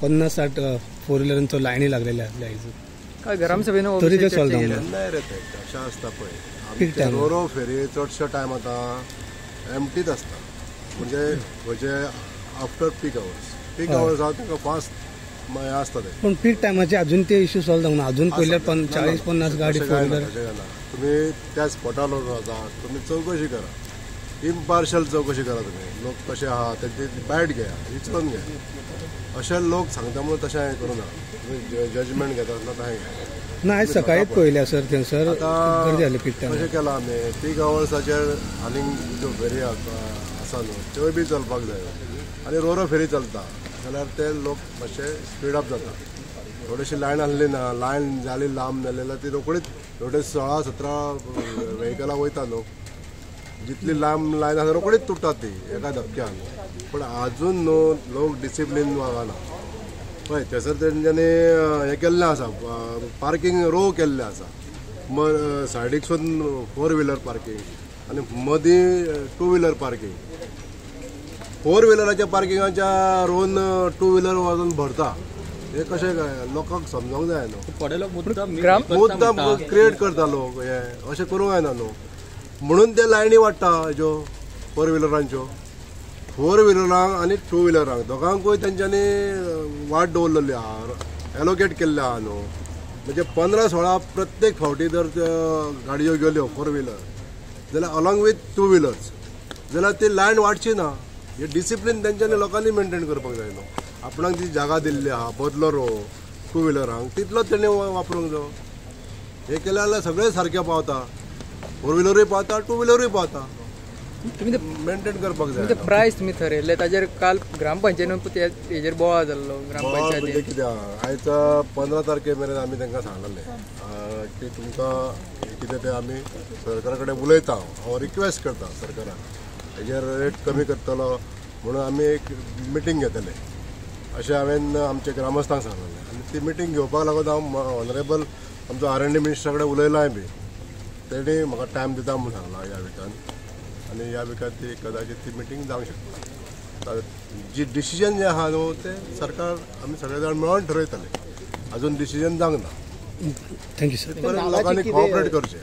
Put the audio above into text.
50-60 four व्हिलरांचो लायनी लागलेले आसले आयज. काय ग्रामसभेन तरी ते सॉल्व जावंक ना. नाही रे, ते कशें आसता पळय, रोरो फेरी चडशो टायम आतां एमटीच आसता. म्हणजे म्हणजे आफ्टर पीक आवर्स, पीक आवर्स आहा तांकां फास्ट हें आसता ते. पूण पीक टायमाचे अजून ते इश्यू सॉल्व जावंक ना. अजून पयले 40-50 गाडी फोर व्हिलर. तुमी त्या स्पॉटार वचून आसा, तुमी चवकशी करा, इम्पार्शल चवकशी करा. तुमी लोक कशे आहा तेंची बायट घेया, विचारून घ्या. अशे लोक सांगता म्हणून तशें हें करूं ना. तुमी जजमेंट घेता आसतना तशें घेया. ना, आयज सकाळीच पळयल्या सर थंयसर गर्दी जाली पीक टायमार. कशें केलां आमी पीक आवर्साचेर आनीक ज्यो फेरी आसा न्हू त्योय बी चलपाक जाय. आनी रोरो फेरी चलता जाल्यार ते लोक मातशे स्पीड अप जाता. थोडीशी लायन आसली ना, लायन जाली लांब जाली जाल्यार ती रोखडीच थोडे 16-17 व्हेकलां वयता लोक. जितली लांब लायन आसा रोखडीच तुट्टा ती एका धपक्यान. पूण आजून न्हू लोक डिसिप्लीन वागना. पळय थंयसर तेंच्यांनी हें केल्लें आसा, पार्कींग रो केल्लें आसा. सायडीकसून फोर व्हिलर पार्कींग आनी मदीं टू व्हिलर पार्कींग. फोर व्हिलराच्या पार्किंगाच्या रोन टू व्हिलर वचून भरता. हे कशें काय लोकांक समजोंक जाय न्हू. मुद्दाम क्रिएट करता लोक, हे अशें करूंक जायना न्हू. म्हणून ते लायनी वाडटा ज्यो फोर व्हिलरांच्यो. फोर व्हिलरांक आनी टू व्हिलरांक दोगांकूय तेंच्यांनी वाट दवरलेली आहा, एलोकेट केल्ले आहा न्हू. म्हणजे 15-16 प्रत्येक फावटी जर गाडयो गेल्यो फोर व्हिलर जाल्यार अलॉंग वीथ टू व्हिलर्स जाल्यार ती लायन वाडची ना. हे डिसिप्लीन तेंच्यांनी लोकांनी मेनटेन करपाक जाय न्हू. आपणाक जी जागा दिल्ली आहा बदलो रो टू व्हिलरांक तितलोच तेणी वापरूंक जायो. हे केलें जाल्यार सगळें सारकें पावता, फोर व्हिलरूय पावता, टू व्हिलरूय पावता. तुमी मेनटेन करपाक जाय. प्रायस तुमी थरयल्ले ताजेर काल ग्रामपंचायतीन हेजेर बोवाळ जाल्लो. ग्रामपंचायती कितें आयज 15 तारखे मेरेन आमी तांकां सांगलेलें की तुमकां कितें तें आमी सरकारा कडेन उलयता, हांव रिक्वेस्ट करता सरकाराक हेजेर रेट कमी करतलो म्हणून आमी एक मिटींग घेतले अशें हांवें आमच्या ग्रामस्थांक सांगलेलें. आनी ती मिटींग घेवपाक लागून हांव ऑनरेबल आमचो R&D मिनिस्टरा कडेन उलयलांय बी. तेणी म्हाका टायम दिता म्हूण सांगला ह्या विकान. आनी ह्या विकान ती कदाचित ती मिटींग जावंक शकता. जी डिसिजन जें आहा न्हू तें सरकार आमी सगळे जाण मेळोन ठरयतले. अजून डिसिजन जावंक ना. Thank you sir. लोकांनी कॉपरेट करचें.